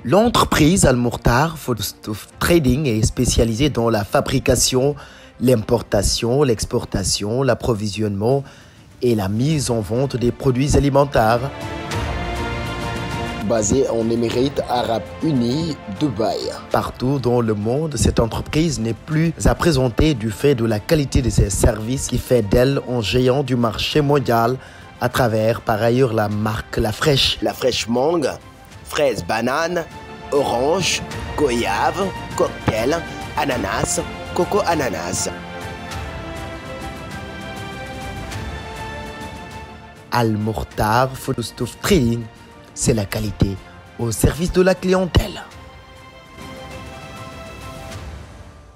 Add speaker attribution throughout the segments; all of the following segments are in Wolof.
Speaker 1: L'entreprise Al Mokhtar Food Stuff Trading est spécialisée dans la fabrication, l'importation, l'exportation, l'approvisionnement et la mise en vente des produits alimentaires. Basée en Émirats Arabes Unis, Dubaï. Partout dans le monde, cette entreprise n'est plus à présenter du fait de la qualité de ses services qui fait d'elle un géant du marché mondial à travers par ailleurs la marque La Fraîche. La Fraîche mangue, fraise banane, orange, goyave, cocktail, ananas, coco ananas. Al Mokhtar Food Stuff Trading, c'est la qualité au service de la clientèle.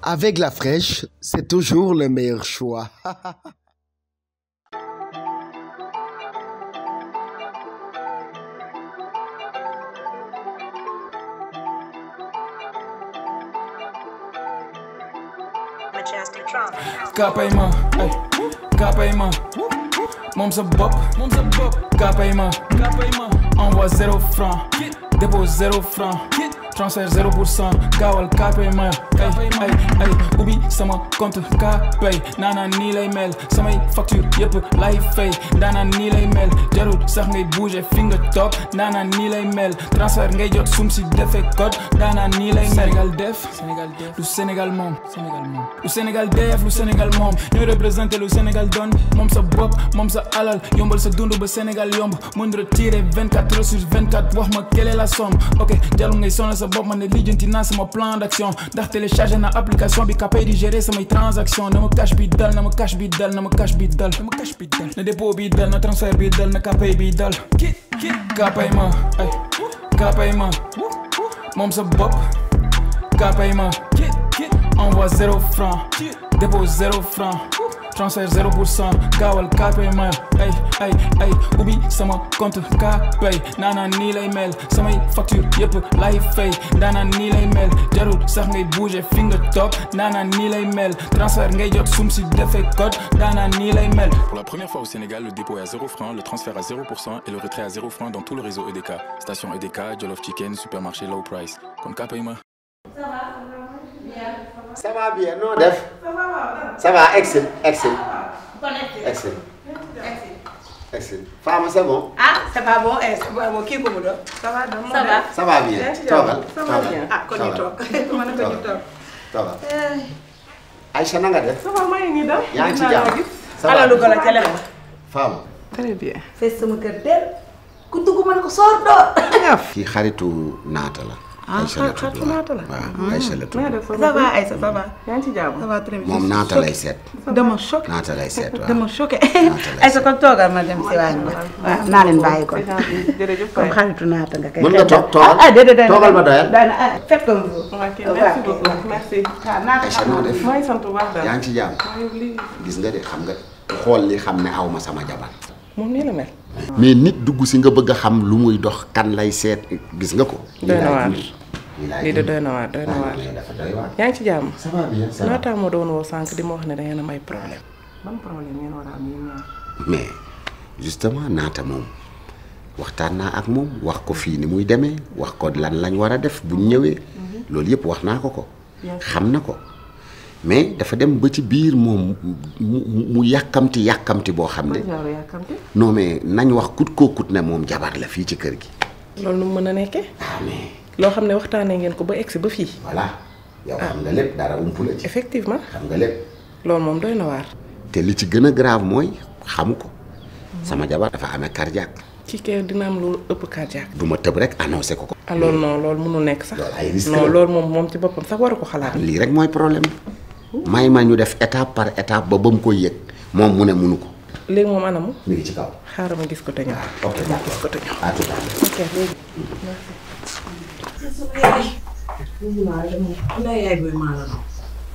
Speaker 1: Avec La Fraîche, c'est toujours le meilleur choix.
Speaker 2: Kapayma, ay, kapayma. Moom sa bopp, kapayma. Envoie 0 francs, dépose 0 francs, transfert 0%, gaawal kapayma. Ay, ubbi sama compte kapay. Nana nii lay mel, samay facture yëpp lay fay. Nana nii lay mel, jarul sax ngay bouger fi nga toog. Nana nii lay mel, transfert ngay jot sum si defee code. Nana nii lay mel. Sénégal def, lu Sénégal moom. Lu Sénégal def, lu Sénégal moom. Ñooy représenté lu Sénégal doon. Moom sa bopp, moom sa alal, yombal sa dund ba Sénégal yomb. Mën retirer 24 heures sur 24, wax ma quelle est la somme. Ok, jarul ngay sonal sa bopp, man ne lijjanti naa sama plan d'action. Ndax téléchargé na application bi kapay di gérer samay transaction. Na ma cash bi dal, na ma cash bi dal, na ma cash bi dal. Na dépôt bi dal, na transfert bi dal, na kapay bi dal. Kapay ma, ay, kapay ma. Moom sa bopp, kapay ma. Envoie 0 francs, dépose 0 francs, transfert 0%, gaawal kapay ma. Ay, ubbi sama compte kapay. Nana nii lay mel, samay facture yëpp lay fay. Nana nii lay mel, jarul sax ngay bouger fi nga toog. Nana nii lay mel, transfert ngay jot sum si defee code. Nana nii lay mel.
Speaker 3: Pour la première fois au Sénégal, le dépôt est à 0 francs, le transfert à 0% et le retrait à 0 francs dans tout le réseau EDK. Station EDK, Jollof Chicken, supermarché low price. Kon kapay ma.
Speaker 4: Ça va bien, non def. Ça va, excellent. Femme, c'est bon.
Speaker 5: Ah, c'est pas bon, c'est pas bon. Qui est bon? Ça va,
Speaker 4: ça va bien.
Speaker 5: Ça va bien. Ah, qu'on y toque.
Speaker 4: Ça va. Aïcha, nanga def.
Speaker 5: Ça va, moi, il y a
Speaker 4: yaa ngi ci jàmm. Ça va.
Speaker 5: Alors, le gars là, télé.
Speaker 4: Femme.
Speaker 5: Très bien. Fais ce que tu veux. Ku dugg man ko sor do.
Speaker 4: Kii xaritu naata la. Aïcha la tudd waaw Aïcha la tudd.
Speaker 5: Ça va Aïcha, ça va. Yaa ngi ci jàmm. Ça va très bien.
Speaker 4: moom naata lay seet.
Speaker 5: Dama choqué.
Speaker 4: naata lay seet waaw.
Speaker 5: Dama choqué. Aïcha kon toogal ma dem si waañ ba. Waaw naa leen bàyyi ko. Jërëjëf comme xaritu naata nga kay.
Speaker 4: mën nga toog toogal.
Speaker 5: Ah déedéet
Speaker 4: toogal ba doyal.
Speaker 5: fekk ko mu. Merci beaucoup. Merci.
Speaker 4: Aïcha noo def.
Speaker 5: maa ngi sant bu baax daal.
Speaker 4: yaa ngi ci jàmm. gis nga de xam nga xool li xam ne aw ma sama jabar.
Speaker 5: moom nii la mel.
Speaker 4: mais nit dugg si nga bëgg a xam lu muy dox kan lay seet gis nga ko.
Speaker 5: doy na waar lii de doy na waar yaa ngi ci jàmm.
Speaker 4: ça va bien ça va.
Speaker 5: naata ma doon woo sànq di ma wax ne da ngeen am ay problème. ban problème ngeen war a am yéen ñaar.
Speaker 4: mais justement naata moom waxtaan naa ak moom wax ko fii ni muy demee wax ko lan lañ war a def buñ ñëwee. loolu yëpp wax naa ko. xam na ko. mais dafa dem ba ci biir moom mu yàkkamti boo xam ne. non mais nañ wax kut koo kut ne moom jabar la fii ci kër gi.
Speaker 5: loolu nu mu mën a nekkee.
Speaker 4: ah mais.
Speaker 5: loo xam ne waxtaanee ngeen ko ba egsi ba fii.
Speaker 4: voilà yow xam nga lépp dara umpu la ci.
Speaker 5: effectivement
Speaker 4: xam nga lépp.
Speaker 5: loolu moom doy na waar.
Speaker 4: te li ci gën a grave mooy xamu ko. sama jabar dafa amee cardiaque.
Speaker 5: ci kër dina am lu ëpp cardiaque.
Speaker 4: du ma tëb rek annoncé ko.
Speaker 5: ah loolu non loolu mënul nekk sax.
Speaker 4: loolu ay risque
Speaker 5: non loolu moom ci boppam sax waru ko xalaat.
Speaker 4: lii rek mooy problème may ma ñu def étape par étape ba mu koy yëg moom mu ne mënu ko.
Speaker 5: léegi moom anamu.
Speaker 4: mi ngi ci kaw.
Speaker 5: xaaral ma gis ko te ñëw.
Speaker 4: ok
Speaker 5: ma gis ko te ñëw.
Speaker 4: à tout à l'heure.
Speaker 5: ok léegi.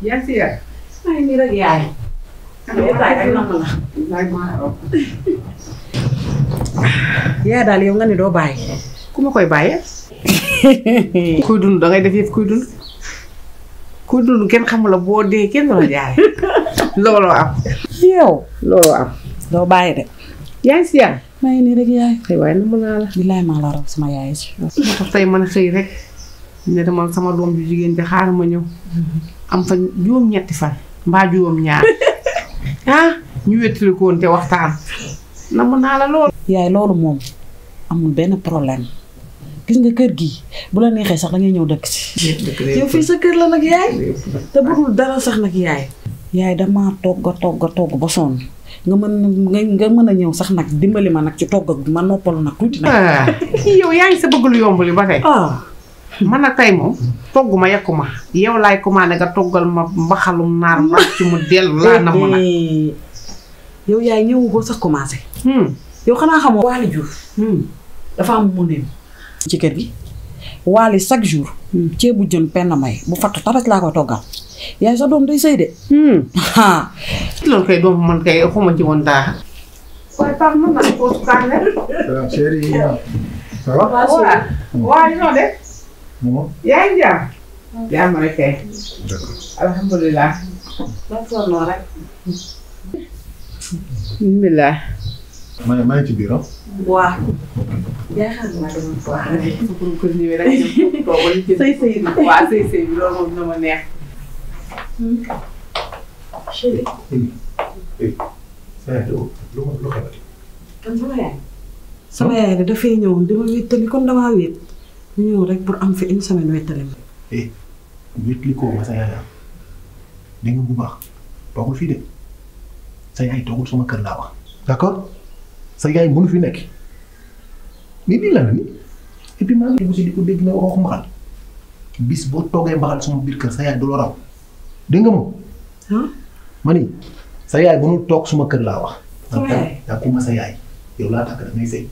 Speaker 6: Yes, yeah.
Speaker 5: maa ngi nii rek yaay. yaay daal yow nga ni doo bàyyi.
Speaker 6: ku ma koy bàyyee. kuy dund da ngay def yëpp kuy dund. kuy dund kenn xamula boo dee kenn du la jaare. looloo am.
Speaker 5: yow.
Speaker 6: looloo am.
Speaker 5: doo bàyyi de.
Speaker 6: yaa ngi si yaay.
Speaker 5: maa ngi nii rek yaay.
Speaker 6: xëy waaye na mën naa la.
Speaker 5: bilaay maa la raw sama yaay si.
Speaker 6: moo tax tey mën a xëy rek ne dama sama doom ju jigéen ja xaaral ma ñëw am fa juróom-ñetti fan mbaa juróom-ñaar ñu wéttali ko woon te waxtaan na mën naa la lool.
Speaker 5: yaay loolu moom amul benn problème gis nga kër gi bu la neexee sax da ngay ñëw dëkk si. yow fii sa kër la nag yaay te budul dara sax nag yaay. yaay damaa togg ba sonn nga mën a ñëw sax nag dimbali ma nag ci togg ak ma noppalu nag tuuti nag.
Speaker 6: yow yaa ngi sa bëgg lu yomb li ba tey. man nag tey moom togg ma yekku ma yow laay commandé nga toggal ma mbaxalum naar ràcc mu dellu laa na ma nag.
Speaker 5: yow yaay ñëwu boo sax commencé. yow xanaa xamoo Waly Diouf dafa am mu ne ci kër gi Waly chaque jour ceebu jën penn may bu fatt taras laa koy toggal yaay sa doom day sëy de.
Speaker 6: loolu kay doom man kay xuma ci woon dara. waaye Pape mën naa ko sukaane.
Speaker 7: chérie ça va.
Speaker 6: waaw ñoo de. yaa ngi jàmm. yaa ma rek kay. alhamdulilah. d'accord noonu rek. alhamdulilah.
Speaker 7: maa ngi ci biir ah.
Speaker 5: waaw. yaa xam ne maa demoon waaw.
Speaker 6: su ko kër ñëwee rek ñu toog wala ci sëy bi. waaw sëy bi loolu moom na ma neex.
Speaker 5: chérie.
Speaker 7: lu xewati.
Speaker 5: kan sama yaay. sama yaay de dafay ñëw dama wéttali kon damaa wét. ñu ñëw rek pour am fi une semaine wéttali ma.
Speaker 7: wétli ko ma sa yaay am dégg nga bu baax toogul fii de sa yaay toogul sama kër laa wax d'accord sa yaay mënu fi nekk mais bii la ni et puis maa ngi dugg si di ko dégg nga waxu mbaxal bis boo toogee mbaxal sama biir kër sa yaay du la raw dégg nga moom. ma ni sa yaay mënul toog suma kër laa wax.
Speaker 5: sama yaay
Speaker 7: yàquma sa yaay yow laa takk da ngay sëy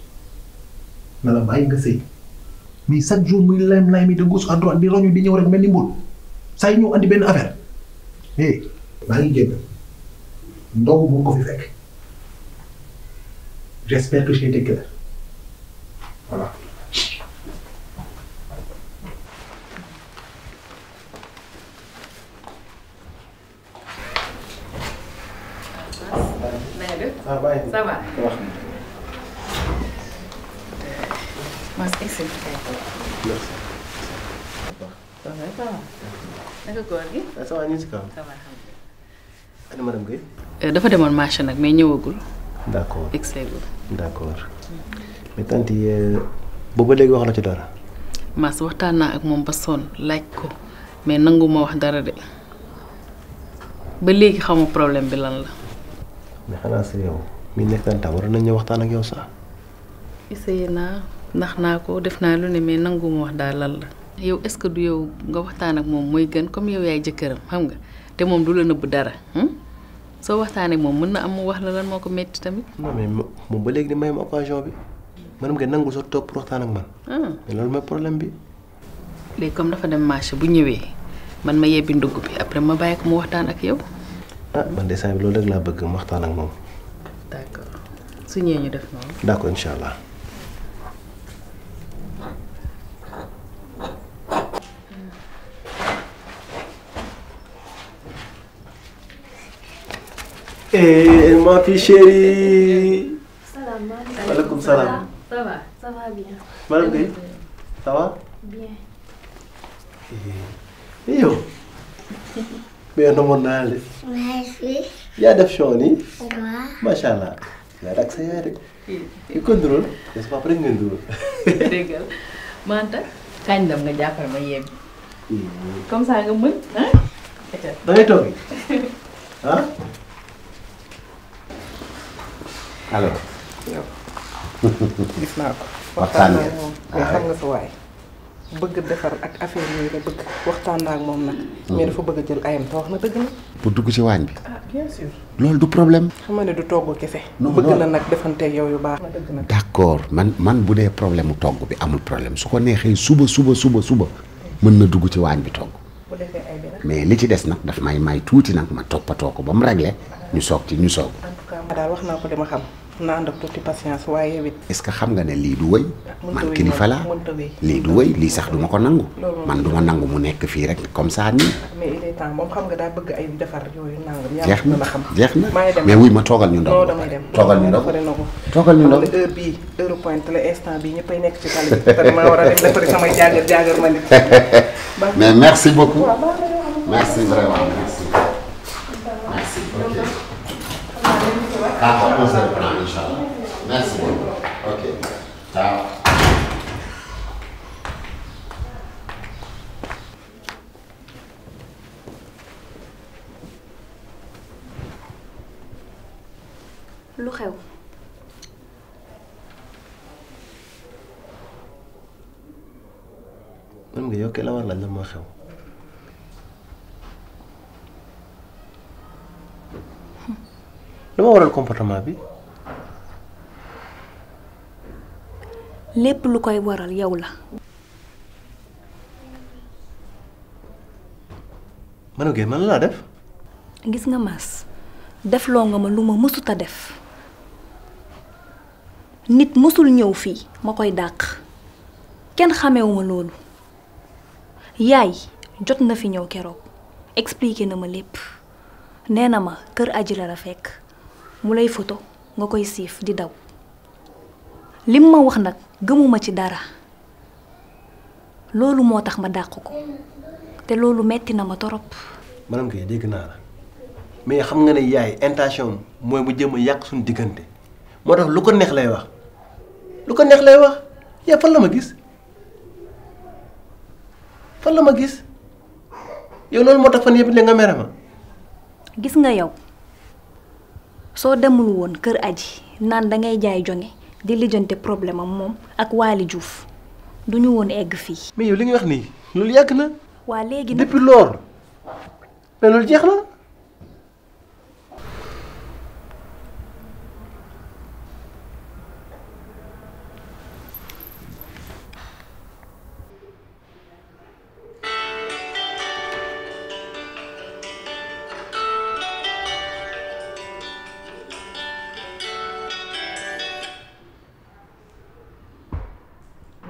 Speaker 7: na la bàyyi nga sëy mais chaque jour muy lay mi de gauche à droite di roñu di ñëw rek mel ni mbul saa yi ñëw andi benn affaire maa ngi génn ndogu moo ko fi fekk j'espère que j'ai été clair voilà.
Speaker 8: Ça va. Mas excellent.
Speaker 1: Merci.
Speaker 8: Ça va. Naka góor gi.
Speaker 1: Ça va ñu ci kaw.
Speaker 8: Ça va.
Speaker 1: Ana madame Guèye.
Speaker 8: Dafa demoon marché nag mais ñëwagul.
Speaker 1: D'accord.
Speaker 8: Excellent.
Speaker 1: D'accord. Mais tanti boobu léegi wax la ci dara.
Speaker 8: Mas waxtaan naa ak moom ba sonn laaj ko mais nangu ma wax dara de ba léegi xamu problème bi lan la.
Speaker 1: Mais xanaa sa yow mi nekk tanta war nañ ñëw waxtaan ak yow sax.
Speaker 8: essayé naa ndax naa ko def naa lu ne mais nangu ma wax daal lan la. yow est-ce que du yow nga waxtaan ak moom mooy gën comme yow yaay jëkkëram xam nga te moom du la nëbb dara soo waxtaanee moom mën na am mu wax la lan moo ko metti tamit.
Speaker 1: non mais moom ba léegi di may ma occasion bi maanaam nga nangu soo toog pour waxtaan ak man. mais loolu mooy problème bi.
Speaker 8: léegi comme dafa dem marché bu ñëwee man ma yebbi ndugg bi après ma bàyyi ko mu waxtaan ak yow.
Speaker 1: Man de saa bi loolu rek laa bëgg mu waxtaan ak moom.
Speaker 8: D'accord su ñëwee ñu def noonu.
Speaker 1: D'accord incha allah. Ma fille chérie.
Speaker 9: Salam.
Speaker 1: Walaikum salam.
Speaker 9: Ça va bien.
Speaker 1: Madame Guèye, ça va?
Speaker 9: Bien.
Speaker 1: Yow. Mais namoon naa la.
Speaker 9: Merci.
Speaker 1: Yaa def show nii.
Speaker 9: Waaw.
Speaker 1: Macha allah. Yaa dak sa yaay rek. Ki ko ndurul. N'est-ce pas après nga ndurul.
Speaker 8: Déggal Manta kañ dem nga jàppal ma yebbi. Comme ça nga mën
Speaker 1: Da ngay toog ah.
Speaker 4: alors.
Speaker 6: gis naa ko.
Speaker 4: waxtaan
Speaker 6: naa ak moom mais xam nga sa waay bëgg defar ak affaire yooyu la bëgg waxtaan naa ak moom nag. mais dafa bëgg a jël ayam te wax na dëgg na.
Speaker 4: pour dugg ci waañ bi.
Speaker 6: bien sûr.
Speaker 4: loolu du problème.
Speaker 6: xam nga ne du togg kese.
Speaker 4: non
Speaker 6: bëgg na nag defanteeg yow yu baax. na dëgg na.
Speaker 4: d'accord man bu dee problème mu togg bi amul problème su ko neexee suba mën na dugg ci waañ bi togg.
Speaker 6: bu defee ay bi nag.
Speaker 4: mais li ci des nag daf may tuuti nag ma toppatoo ko ba mu réglé ñu soog.
Speaker 6: en tout cas daal wax naa ko li ma xam naa ànd ak tuuti patience waaye yow it.
Speaker 4: est-ce que xam nga ne lii du wëy man kilifa laa lii du wëy lii sax duma ko nangu man duma nangu mu nekk fii rek comme ça nii.
Speaker 6: mais il est temps moom xam nga daa bëgg ay defar yooyu nangam.
Speaker 4: jeex na
Speaker 6: xam
Speaker 4: jeex na mais wuy ma toogal ñu ndox.
Speaker 6: damay dem
Speaker 4: toogal ñu ndox toogal ñu ndox.
Speaker 6: heure bii heure pointe la instant bii ñëppay nekk ci tali bi te damaa war a dem defari samay jaagar ma nit.
Speaker 4: mais merci beaucoup merci vraiment merci. merci ok. on se reprend inchallah. merci beaucoup ok ciao.
Speaker 9: lu xew.
Speaker 7: man nga yow kay la war laaj la moo xew. lu ma waral comportement bi.
Speaker 9: lépp lu koy waral yow la.
Speaker 7: man nga man laa def.
Speaker 9: gis nga Mass defloo nga ma lu ma mësut a def nit mësul ñëw fii ma koy dàq kenn xamewuma loolu yaay jot na fi ñëw keroog expliqué na ma lépp nee na ma kër aji la fekk mu lay photo nga koy siif di daw lim ma wax nag gëmuma ci dara loolu moo tax ma dàq ko te loolu metti na ma torop.
Speaker 7: maanaam kay dégg naa la mais xam nga ne yaay intention mooy mu jëm a yàq suñu diggante moo tax lu ko neex lay wax lu ko neex lay wax yaa fan la ma gis fan la ma gis yow loolu moo tax fan yëpp ne nga mere ma.
Speaker 9: gis nga yow soo demul woon kër aji naan dangay jaay jonge di lijjante problème am moom ak Waly Diouf duñu woon egg fii.
Speaker 7: mais yow li nga wax nii loolu yàgg na.
Speaker 9: waa léegi nag
Speaker 7: depuis loolu mais loolu jeex na.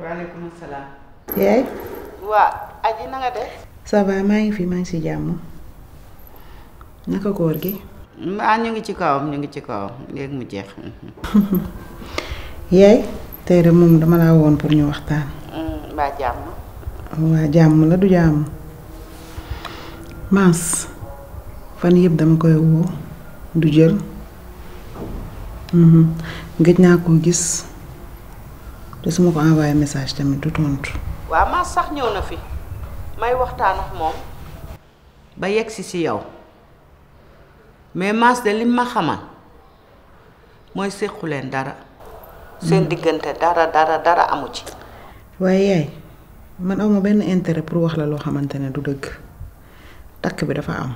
Speaker 6: waaleykum salaam.
Speaker 5: yaay.
Speaker 6: waa aji na nga def.
Speaker 5: ça va maa ngi fi maa ngi si jàmm naka koor gi.
Speaker 10: ñu ngi ci kawam léegi mu jeex.
Speaker 5: yaay tey de moom dama laa woon pour ñu waxtaan.
Speaker 10: mbaa jàmm.
Speaker 5: waa jàmm la du jàmm. Mass fan yëpp dama koy woo du jël. gëj naa koo gis te su ma ko envoyé message tamit du tontu.
Speaker 10: waaw Mass sax ñëw na fi may waxtaan ak moom ba yegsi si yow mais Mass de lim ma xamal mooy séqu leen dara seen diggante dara amu ci.
Speaker 5: waaye yaay man awma benn intérêt pour wax la loo xamante ne du dëgg takk bi dafa am.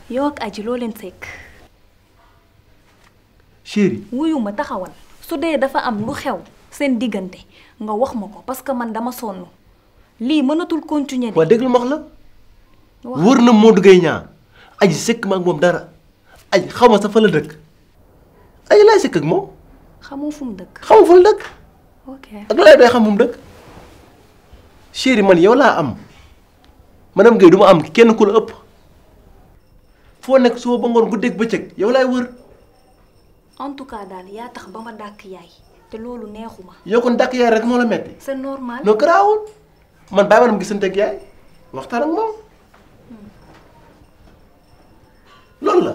Speaker 9: yow ak aji loo leen sekk.
Speaker 7: chéri
Speaker 9: wuyu ma taxawal su dee dafa am lu xew seen diggante nga wax ma ko parce que man dama sonn lii mënatul continuer de.
Speaker 7: waa déglu ma wax la wër na Modou Gueye ñaa aji sëkk ma ak moom dara aji xaw ma sa fa la dëkk aji laay sëkk ak moom.
Speaker 9: xamoo fu mu dëkk.
Speaker 7: xamoo fa la dëkk.
Speaker 9: ok
Speaker 7: ak laay doy xam fu mu dëkk. chéri man yow laa am madame Gueye du ma am kenn ku la ëpp foo nekk suba ba ngoon guddeeg bëccëg yow laay wër.
Speaker 9: en tout cas daal yaa tax ba ma dàkk yaay te loolu neexuma.
Speaker 7: yow kon dàkk yaay rek moo la metti.
Speaker 9: c'est normal.
Speaker 7: non garaawul man bàyyi ma dem gisante ak yaay waxtaan ak moom loolu la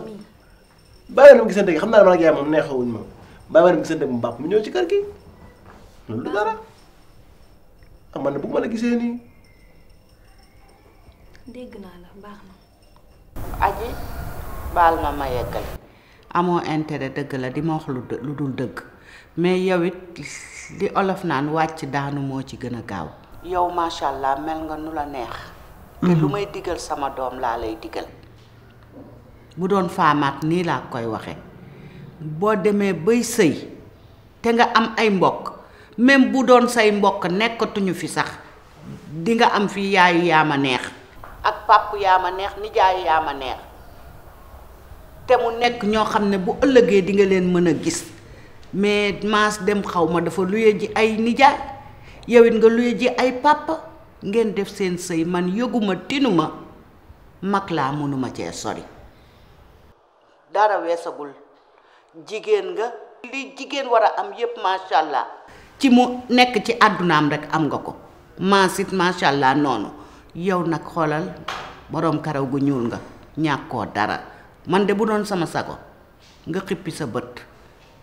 Speaker 7: bàyyi ma dem gisante ak xam naa ne man ak yaay moom neexawuñ moom bàyyi ma dem gisante ak mu bàpp mu ñëw ci kër gi loolu du dara ak man ne bu ma la gisee nii.
Speaker 9: dégg naa la baax na.
Speaker 10: aji baal ma yeggal. amoo intérêt dëgg la di ma wax lu dul dëgg mais yow it li olof naan wàcc daanu moo ci gën a gaaw. yow macha allah mel nga nu la neex. te lu may digal sama doom laa lay digal. bu doon faamaat nii laa koy waxe boo demee bay sëy te nga am ay mbokk même bu doon say mbokk nekkatuñu fi sax di nga am fi yaayu yaa ma neex. ak pàpp yaa ma neex nijaayu yaa ma neex. te mu nekk ñoo xam ne bu ëllëgee di nga leen mën a gis mais maas dem xaw ma dafa luye ji ay nijaay yow it nga luye ji ay papa ngeen def seen sëy man yëguma tinuma mag laa mënuma cee sori dara weesagul jigéen nga li jigéen war a am yépp macha allah ci mu nekk ci àddunaam rek am nga ko maasit macha allah noonu yow nag xoolal boroom karaw gu ñuul nga ñàkkoo dara man de bu doon sama sago nga xippi sa bët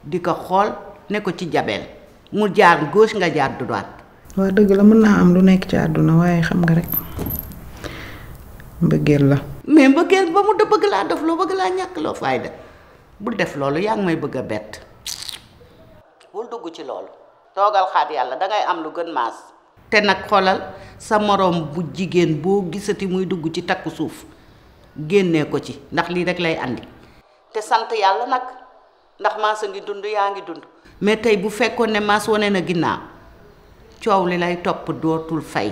Speaker 10: di ko xool ne ko ci jabeel mu jaar gauche nga jaar droite.
Speaker 6: waa dëgg la mën naa am lu nekk ci àdduna waaye xam nga rek mbëggeel la.
Speaker 10: mais mbëggeel ba mu da bëgg laa def loo bëgg laa ñàkk loo fayda bul def loolu yaa ngi may bëgg a bett bul dugg ci loolu toogal xaat yàlla dangay am lu gën maas te nag xoolal sa moroom bu jigéen boo gisati muy dugg ci takku suuf génnee ko ci ndax lii rek lay andi te sant yàlla nag ndax maas a ngi dund yaa ngi dund mais tey bu fekkoon ne maas wane na ginnaaw coow li lay topp dootul fay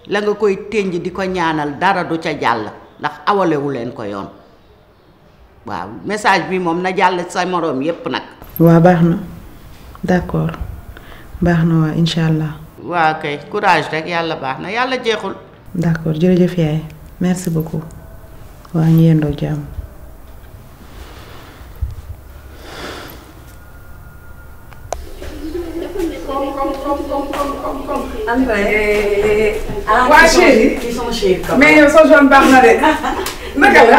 Speaker 10: la nga koy ténj di ko ñaanal dara du ca jàll ndax awalewu leen ko yoon waaw message bi moom na jàll sa moroom yépp nag.
Speaker 6: waa baax na d'accord baax na waa incha allah.
Speaker 10: waa kay courage rek yàlla baax na yàlla jeexul.
Speaker 6: d'accord jërëjëf yaay merci beaucoup waa ñu yendoo jàmm.
Speaker 11: waa chérie mais yow sa jaune baax na de naka la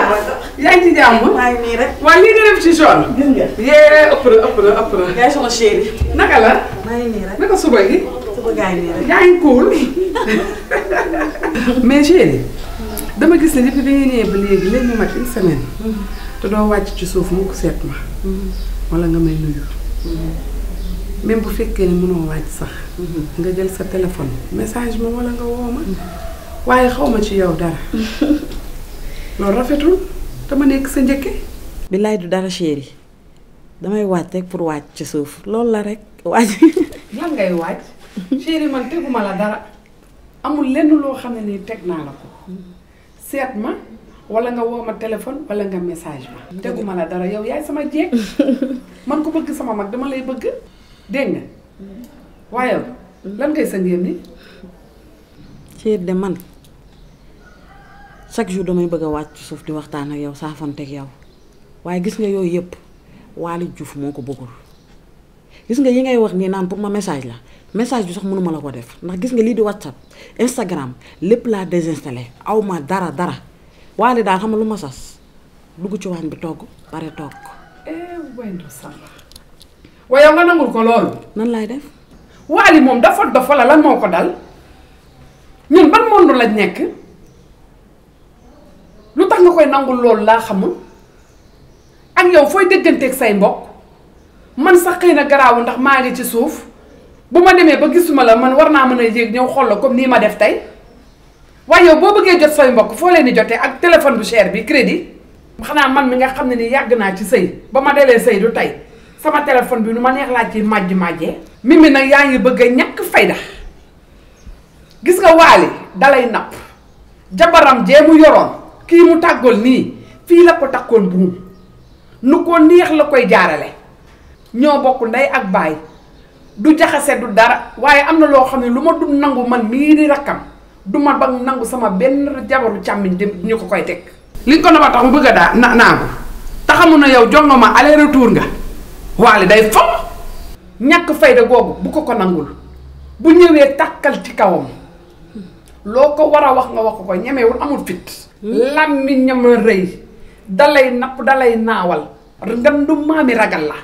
Speaker 11: yaa ngi ci jàmm.
Speaker 5: maa ngi nii rek.
Speaker 11: waa lii nga def ci jaune.
Speaker 5: gis nga.
Speaker 11: yee ëpp na.
Speaker 5: yaay sama chérie.
Speaker 11: naka la.
Speaker 5: maa ngi nii rek.
Speaker 11: naka suba gi.
Speaker 5: suba gaa ngi nii rek.
Speaker 11: yaa ngi cool. mais chérie dama gis ne depuis bi nga ñëwee ba léegi mu mat une semaine. te doo wàcc ci suuf mu ko seet ma. wala nga may nuyu. même bu fekkee ne mënoo wàcc sax. nga jël sa téléphone message ma wala nga woo ma. waaye xaw ma ci yow dara. loolu rafetul dama nekk sa njëkke.
Speaker 5: billaay du dara chérie damay wàcc rek pour wàcc ci suuf loolu la rek wàcc.
Speaker 11: lan ngay wàcc. chérie man teguma la dara. amul lenn loo xam ne nii teg naa la ko. seet ma wala nga woo ma téléphone wala nga message ma. teguma la dara yow yaay sama jeeg. man ko bëgg sama mag dama lay bëgg. dégg nga waaye lan ngay sa ngéem ni.
Speaker 5: chérie de man chaque jour damay bëgg a wàcc ci suuf di waxtaan ak yow saafanteeg yow waaye gis nga yooyu yëpp Waly Diouf moo ko bëggul. gis nga yi ngay wax nii naan pour ma message la message bi sax mënuma la ko def ndax gis nga lii di WhatsApp Instagram lépp laa désinstallé aw ma dara Waly daal xam nga lu ma sas dugg ci waañ bi togg pare togg.
Speaker 11: waaye yow nga nangul ko loolu.
Speaker 5: nan laay def.
Speaker 11: Waly moom dafa dof wala lan moo ko dal ñun ban monde lañ nekk lu tax nga koy nangul loolu laa xamul ak yow fooy dégganteeg say mbokk man sax xëy na garaawu ndax maa ngi ci suuf bu ma demee ba gisuma la man war naa mën a yéeg ñëw xool la comme nii ma def tey waaye yow boo bëggee jot say mbokk foo leen di jotee ak téléphone bu cher bi crédit. xanaa man mi nga xam ne ni yàgg naa ci sëy ba ma delee sëy du tey sama téléphone bi nu ma neex laa ci màjjee. Mimi nag yaa ngi bëgg a ñàkk fayda gis nga Waly dalay napp jabaram jee mu yoroon kii mu tàggool nii fii la ko takkoon buum nu ko neex la koy jaarale ñoo bokk ndey ak baay du jaxase du dara waaye am na loo xam ne lu ma du nangu man mii di rakkam du ma ba nangu sama benn jabaru càmmiñ dem ñu ko koy teg. li ko na ma tax mu bëgg a daa naa ko te xamu na yow jongo ma aller retour nga Waly day fo ñàkk fayda googu bu ko nangul bu ñëwee tàkkal ci kawam loo ko war a wax nga wax ko ñemewul amul fit. làmmiñam a rëy dalay napp dalay naawal nga du maami ragal la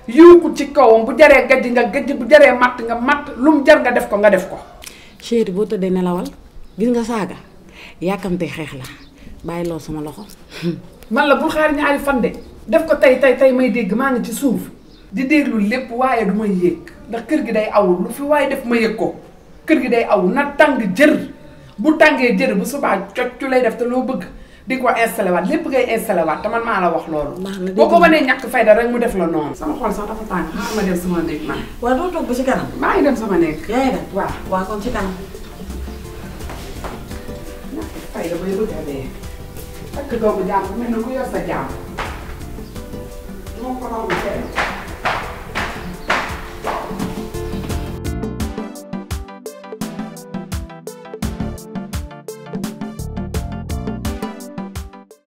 Speaker 11: yuuku ci kawam bu jaree gajj nga gajj bu jaree matt nga matt lu mu jar nga def ko nga def ko.
Speaker 5: chérie boo tëddee nelawal gis nga saaga yàkkamte xeex la bàyyi lool sama loxo.
Speaker 11: man la bul xaar ñaari fan de def ko tey may dégg maa ngi ci suuf di déglu lépp waaye du may yéeg ndax kër gi day awul lu fi waaye def ma yëg ko kër gi day awul na tàng jër bu tàngee jër bu subaa coccu lay def te loo bëgg di ko installé waat lépp ngay installé waat te man maa la wax loolu. boo ko wanee ñàkk fayda rek mu def la noonu. sama xol sax dafa tàng xaaral ma dem sama néeg man.
Speaker 5: waaw doo toog ba ci kanam.
Speaker 11: maa ngi dem sama néeg.
Speaker 5: yaa ngi dem
Speaker 11: waaw.
Speaker 5: waaw kon ci kanam.
Speaker 11: ñàkk fayda bay bëgg a dee.
Speaker 6: takk doomu jàmm mel na ku yor sa jàmm moo ko raw kenn